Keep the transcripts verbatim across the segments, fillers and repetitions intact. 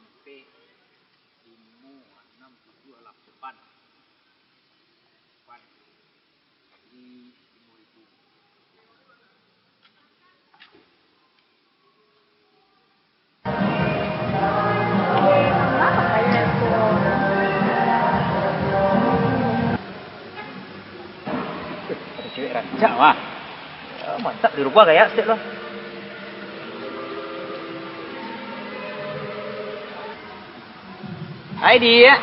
Sampai limo, anam, tujuah, lapan. Lapan. Jadi, limo ribu. Ado cewek rancak mah. Ya, mantap di rumah gaya stek lo. Hai, Diak.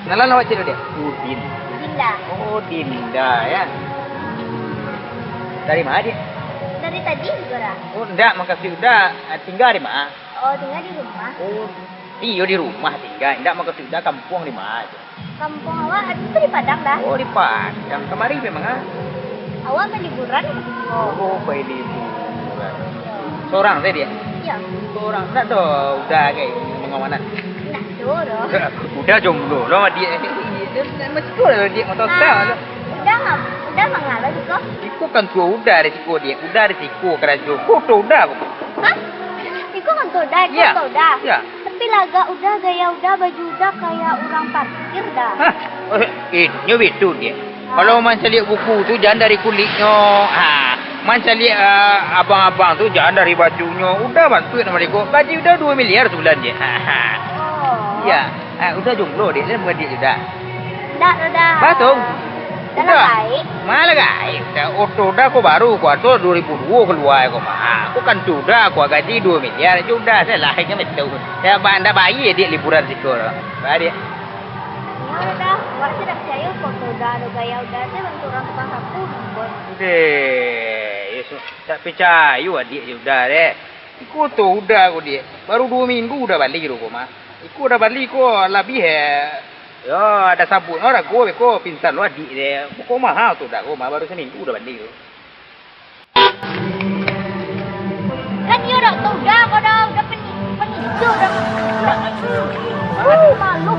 Kenalan awak cek dulu, Diak. Udin. Dinda. Oh, Dinda, ya. Dari ma, Diak? Dari tadi juo lah. Oh, ndak, makasuik Uda, ah, tingga di ma? Oh, tingga di rumah. Oh, iyo, di rumah tingga. Ndak, makasuik Uda kampuang di ma? Kampuang awak, ado tu di Padang dah. Oh, di Padang. Kamari memang, ah? Awak baliburan ka siko. Oh, baliburan. Sorang sajo, Diak? Iyo. Sorang. Ndak ado Uda gai mangawanan? Ndak ado doh. Uda jomblo lo, Diak. Masih tu lah, Diak, motor. Ah, Uda nga-, Uda manga lo siko? Iko kan tuo Uda di siko, Diak. Uda di siko karajo. Foto Uda ko. Hah? Iko kan tuo Uda, iko tuo Uda. Iyo. Tapi lagak Uda, gaya Uda, baju Uda kayak urang parkir dah. Hah? Eh, inyo bitu, Diak. Kalau mancaliak buku tu, jan dari kuliknyo. Ha, mancaliak, ah, abang-abang tu, jan dari bajunyo. Uda bantuak namo iko. Gaji Uda duo miliar sabulan, Diak. Ha, ha. Oh. Iyo. Ha, Uda jomblo, Diak. Lai baadiak Uda? Ndak, Uda. Basong. Uda. Lah gaek. Ma lah gaek. Uda, oto Uda ko baru, ko ato duo ribu duo kalua ko mah. Ha, ko kan tu Uda, ko gaji duo miliar. Jo Uda salah, inyo betul. Yo, ba-, ndak bayia, Diak, liburan siko. Ba, Diak. Iyo, Uda. Awak se ndak picayo, foto Uda, ado gaya Uda se bantuak urang tukang sapu, bos. Deh, iyo, su-, ndak picayo adiak jo Uda, deh. Iko tu Uda ko, Diak. Baru duo minggu Uda bali tu ko mah. Iko Uda bali ko labiah, eh. Yo, Uda sabuik no harago beko, pinsan lo adiak, deh. Ko maha tu Uda ko mah, baru saminggu Uda bali tu. Kan iyo dak tau Uda ko dah, Uda peni-, peniso Uda. Aduh, malu.